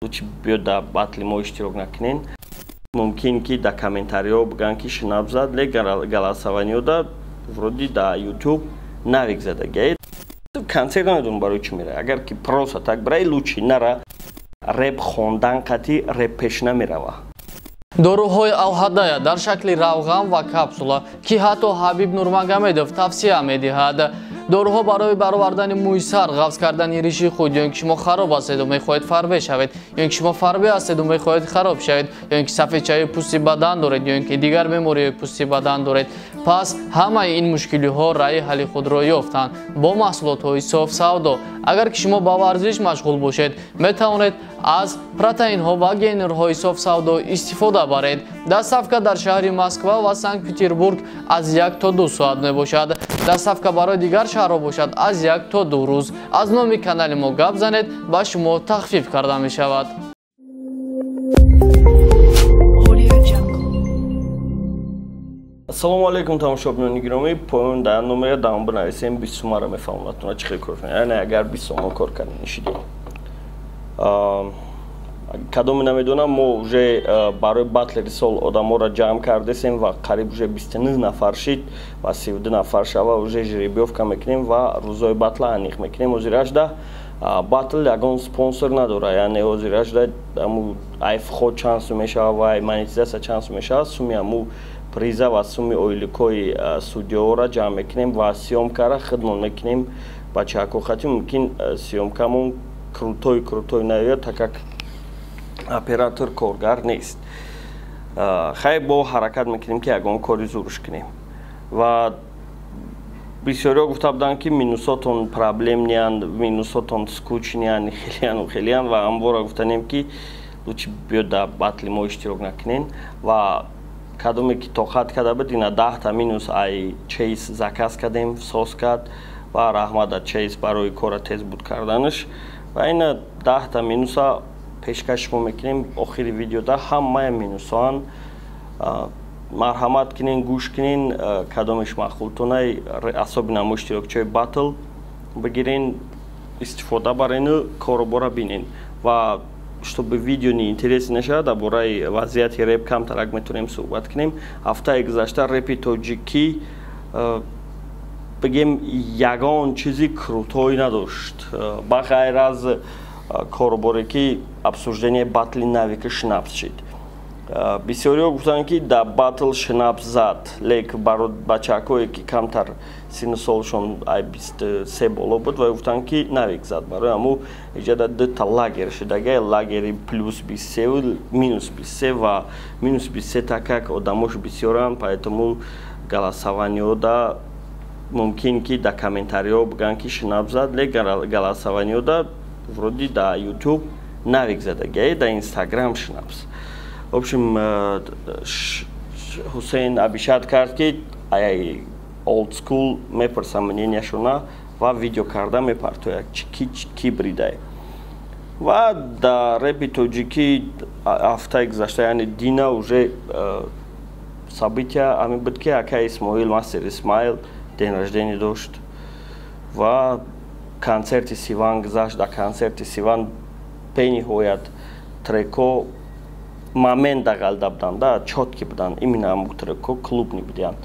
Лучше биё, дар батли мо иштирок накунен. Мумкин ки дар комментариҳо бигӯянд, ки Шинаб зад, лек голосованиёда вроде дар Ютуб Навик задагия. Концерт намедонам барои чӣ меравад. Агар ки просто так бирай, лучше нара. Реп хондан қатӣ реп пеш намерава. Доруҳои Алҳадая дар шакли равған ва капсула, ки ҳатто Ҳабиб Нурмагомедов тавсия медиҳад. Доруҳо барои баровардани мӯи сар, ғафз кардани риши худ, ё ин ки шумо хароб ҳастеду мехоҳед фарбе шавед, ё ин ки шумо фарбе ҳастеду мехоҳед хароб шавед, ё ин ки сафедчаи пӯсти бадан доред, ё ин ки дигар бемориҳои пӯсти бадан доред. Пас ҳамаи ин мушкилиҳо раъи ҳалли худро ёфтанд бо маҳсулотҳои Соф Савдо. Агар ки шумо ба варзиш машғул бошед, метавонед аз протеинҳо ва гейнерҳои Соф Савдо истифода баред. Доставка дар шаҳри Москва ва Санкт Петербург аз 1 то 2 соат мебошад. Доставка барои дигар шаҳрҳо бошад, аз 1 то 2 рӯз. Аз номи канали мо гап занед, ба шумо тахфиф карда мешавад. Audio Jungle. Ассалому алайкум, тамошобинони гиромӣ. Поён дар номера даҳум бинависем, 20 сумаро мефаҳмонатона чӣ хел кор кунед. Яъне агар 20 сомон кор карда нишидем, кадоме намедонам, мо уже барои батлери сол одаморо ҷамъ кардесем ва қариб уже 29 нафар шид ва 32 нафар шава, уже жеребьёвка мекунем ва рӯзои батла аниқ мекунем. Ҳозирашда батл ягон спонсор надора, яъне ҳозирашда аму айфхо чанд сум мешава ва монетизатсия чанд сум мешава, суми аму приза ва суми ойликҳои судьяҳоро ҷамъ мекунем ва съёмкара худмон мекунем. Бачаҳако хати мумкин съёмкамон крутой крутой наояд, так как оператор коргар нест. Хайр, бо ҳаракат мекунем, ки ягон кори зурш кунем. Ва бисёриҳо гуфта буданд, ки минусотон проблемныянд, минусотон скучныянд, хелияну хелиян. Ва ҳамвора гуфтанем, ки лучше биё, дар батли мо иштирок накунен. Ва кадоме ки тоқат карда буд, ина 10-та минус ай Чейз заказ кардем, соз кард ва раҳмат а Чейз барои кора тез буд карданаш. Ва ина 10-та минуса пешкаш шумо мекунем охири видеода. Ҳамаи минусоан, марҳамат кунен, гӯш кунен, кадомеш маъқултонай, особенно мо иштирокчиҳои батл бигирен, истифода барену корубора бинен. Ва чтобы видео неинтересный нашавад, дар бораи вазъияти реп камтарак метавонем суҳбат кунем. Ҳафтаи гузашта репи тоҷикӣ, бигем, ягон чизи крутой надошт, ба ғайр аз коруборе ки обсуждение батли Навика Шнапс шид. Бисёриҳо гуфтанд, ки дар батл Шнапс зад, лек бачаҳакое ки камтар синну солшон ай 23 боло буд, ва гуфтанд, ки Навик зад. Барои ҳаму иҷода дута лагер шудага: лагери плюс 23, минус 23. Ва минус 23, так как одамош бисёранд, поэтому голосованиёда мумкин ки дар комментариҳо бигӯянд, ки Шинаб зад, лек голосованиёда вроде дар Ютуб Навик задагия, дар Инстаграм Шинабс. В общем, Ҳусейн обещать кард, ки ай old school мепурсам мненияшона ва видео карда мепартояд, ки бридай. Ва дар репи тоҷикӣ ҳафтаи гузашта, яъне дина, уже события ҳамин буд, ки акай Исмоил, Мастер Исмаил, день рождения дошт ва концерти Сиван гузашт. Дар концерти Сиван бениҳоят треко момент дағалда буданд, да чёткий буданд. Именно ҳамун треко клубный будиянд,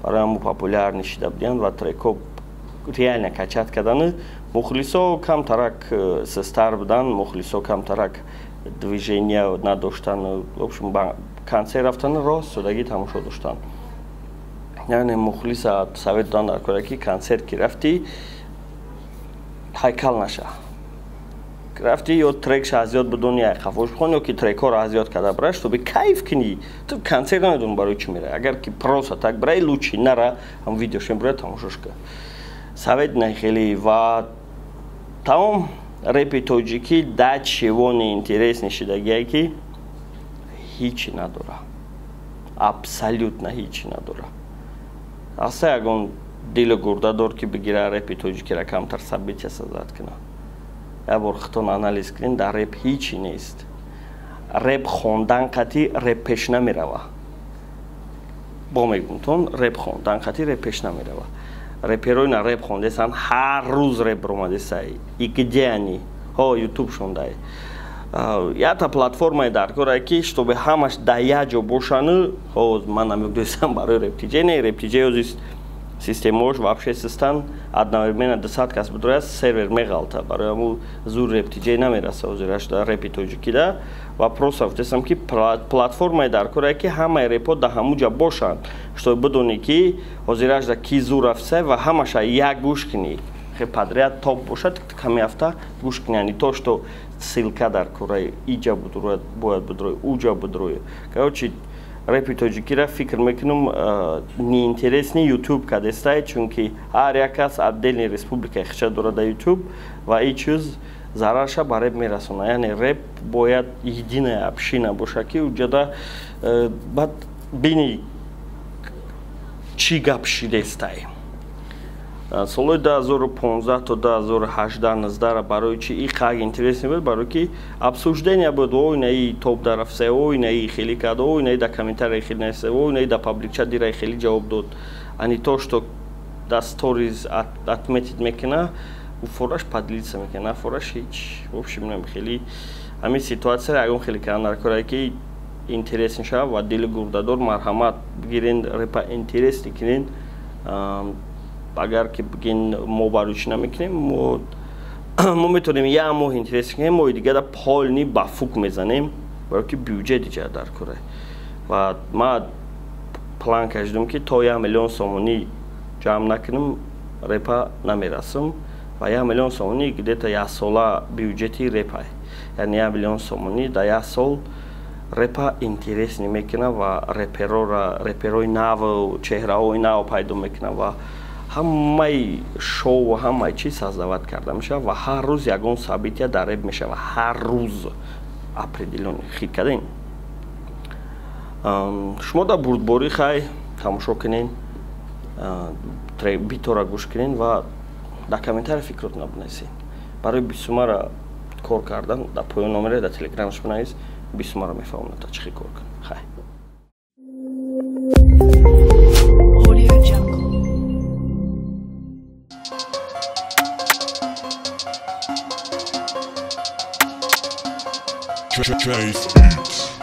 барои ҳамун популярный шида будиянд ва треко реально качать кардани мухлисо камтарак сестар буданд, мухлисо камтарак движения надоштанд. В общем, концерт рафтан, рост содагӣ тамошо доштанд. Яъне мухлиса совет додан дар кора, ки концерт ки рафтӣ, ҳайкал наша. Рафтӣ, ё трекша аз ёд бидони, ай хафош бихон, ё ки трекҳоро аз ёд карда бираш, чтобы кайф кунӣ. Ту концерт намедонам барои чӣ меравӣ. Агар ки просто так бирай, лучше нара. Ҳам видеошем бирай, тамошош кун. Совет нахелӣ. Ва тамом репи тоҷикӣ да чего неинтересный шидагие, ки ҳичи надора, абсолютно ҳичи надора. Аста ягон дилу гурда дор, ки бигира, репи тоҷикиро камтар события создать кунад? Як бор худтон анализ кунед, дар реп ҳичи нест. Реп хондан қатӣ реп пеш намерава. Бо мегумтон, реп хондан қатӣ реп пеш намерава. Реперои на реп хондесанд, ҳар рӯз реп ромадесай, и где они? Ҳо, Ютуб шондай. Ята платформаи даркорае ки чтобы ҳамаш дар як ҷо бошану ҳоз ман намегӯям барои рептиҷе не рептиҷе ҳози системаош вообще систан одновременно 200 кас бидорад сервер меғалта барои ҳамун зур рептиҷе намераса ҳозираш дар репи тоҷикида ва просто гуфтесам ки платформаи даркорае ки ҳамаи репҳо дар ҳамун ҷа бошанд чтобы бидонӣ ки ҳозираш да ки зур рафтисай ва ҳамаша як гӯш кунӣ хе подряд топ бошад ками ҳафта гӯш кунӣ яъне то что ссылка дар кораи иҷа будрояд бояд будрои уҷа будрои короче репи тоҷикиро фикр мекунам неинтересный ютуб кадестай чунки ҳар як кас отдельный республикаи хича дорад дар ютуб ва ин чиз зарарша ба реп мерасонад яъне реп бояд единая община боша ки уҷада баъд бини чӣ гап шидестай. Солҳои 2015 то 2018-19 барои чи и қаг интересный буд барои ки обсуждения буд ой наи топ дарафса ой наи хеле кард ой наи да комментария хеле нависа ой наи да паблик чат дира хеле ҷавоб дод ани то что да сторис отметить мекуна фораш поделиться мекуна фораш ҳеч в общем нам хеле ҳамин ситуация ягон хеле кардан дар корае ки интересный шава ва дили гурдадор марҳамат бигирен репа интересный кунен. Агар ки бигин мо барои чӣ намекунем мо метавонем як моҳ интерес кунем моҳи дигара полни ба фук мезанем барои ки бюҷет иҷа дар кора ва ман план кашидам ки то 1 миллион сомонӣ ҷамъ накунам репа намерасам ва 1 миллион сомонӣ где-то як сола бюҷети репа яъне 1 миллион сомонӣ дар як сол репа интересный мекунад ва реперои нав чеҳраҳои нав пайдо мекунад ва ҳамаи шоу ҳамаи чиз создавать карда мешавад ва ҳар рӯз ягон события дар реп мешавад ҳар рӯз определённый хит кардем. Шумо дар бурдборӣ хай тамошо кунен битора гӯш кунен ва дар комментария фикротона бинависед. Барои бисумара кор кардан дар поён номере дар телеграмаш бинавис бисумара мефаҳмонад та чӣ хел кор кун. Хай. Chase Beats.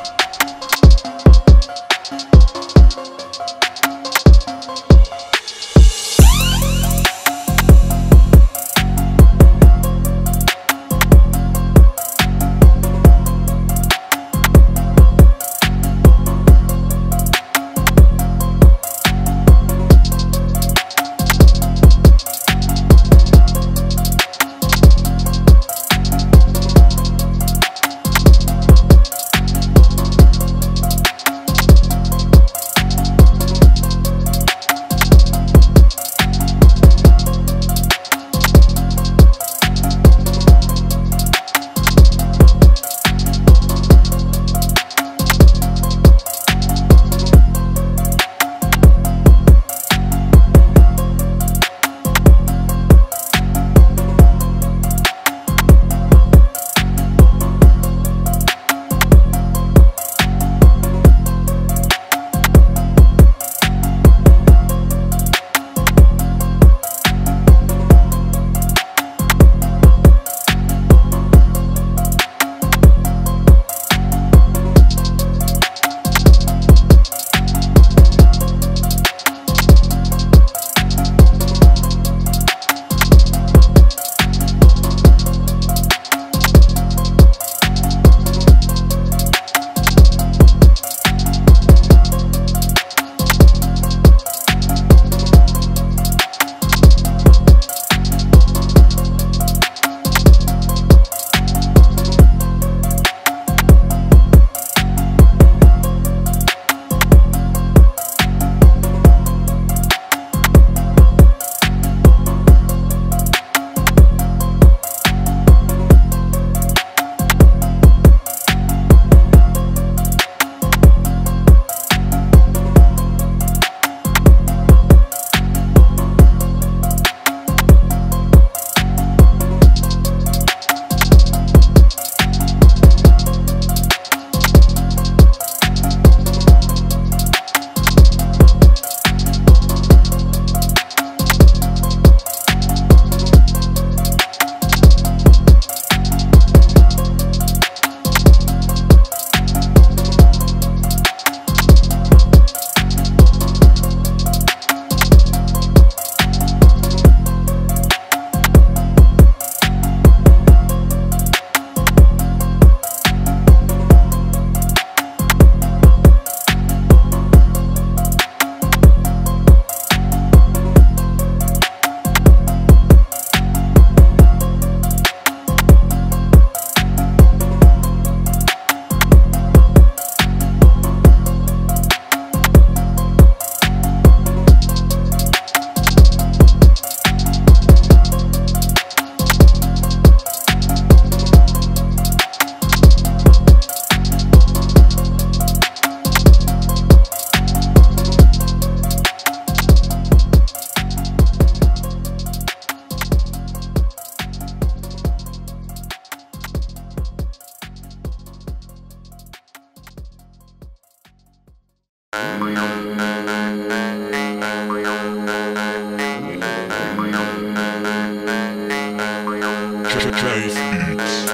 Chase Beats.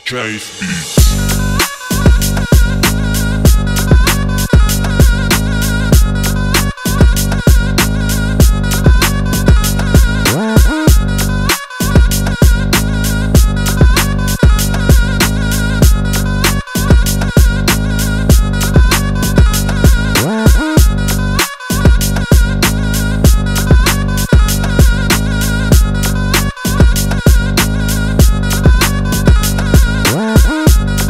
Chase Beats. What?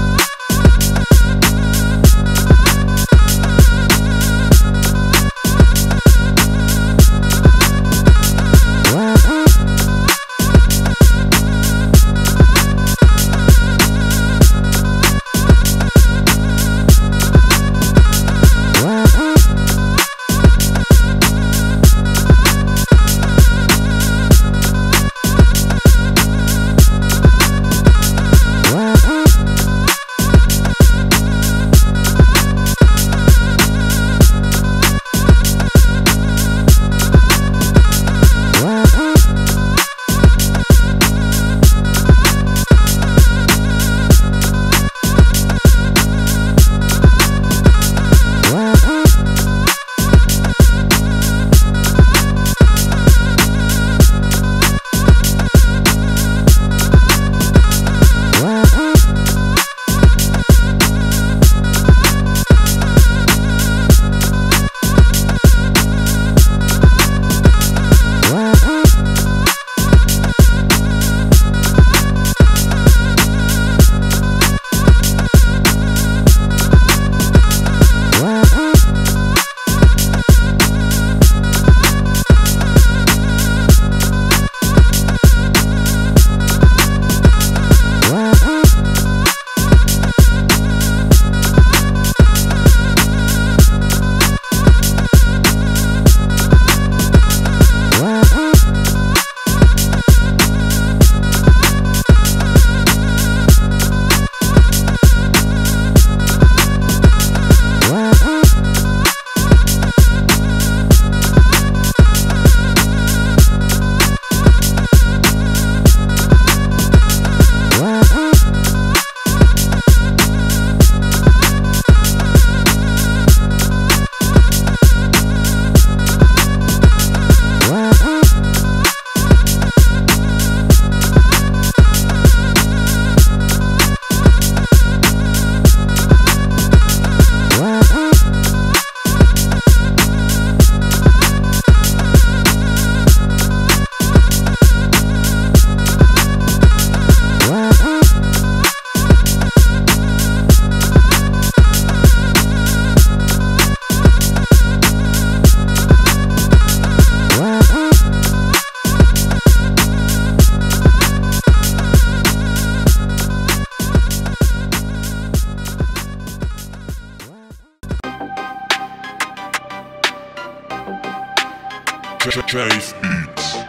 Chase Beats.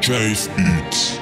Chase Beats.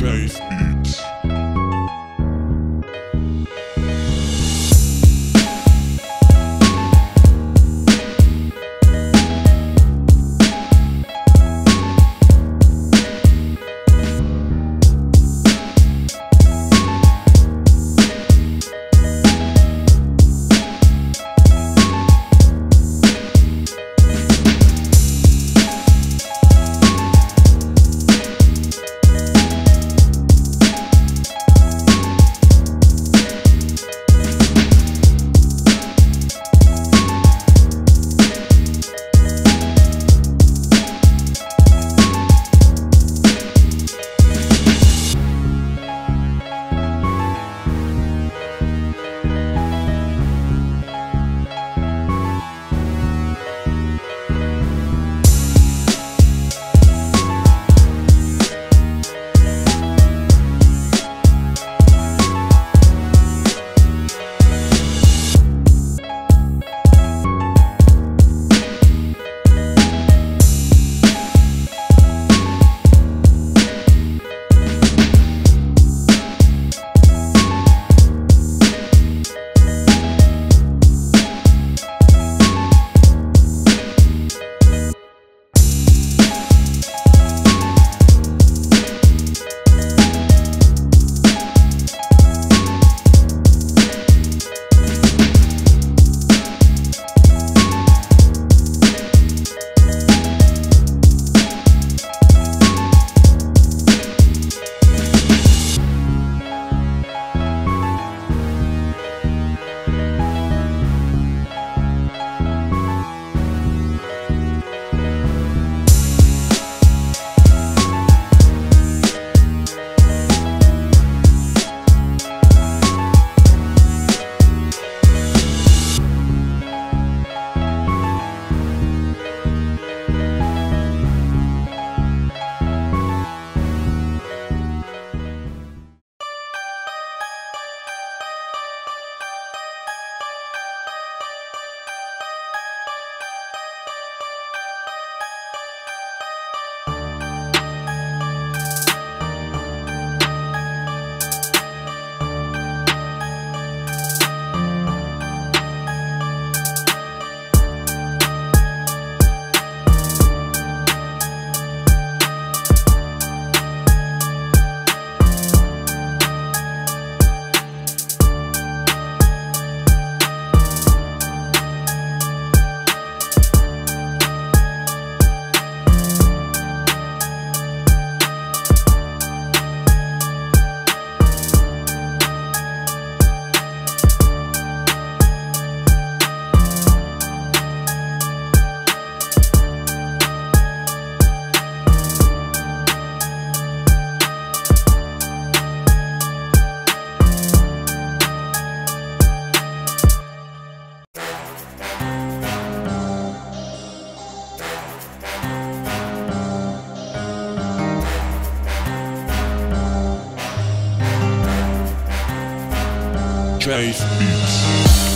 Chase Beats. Chase Beats.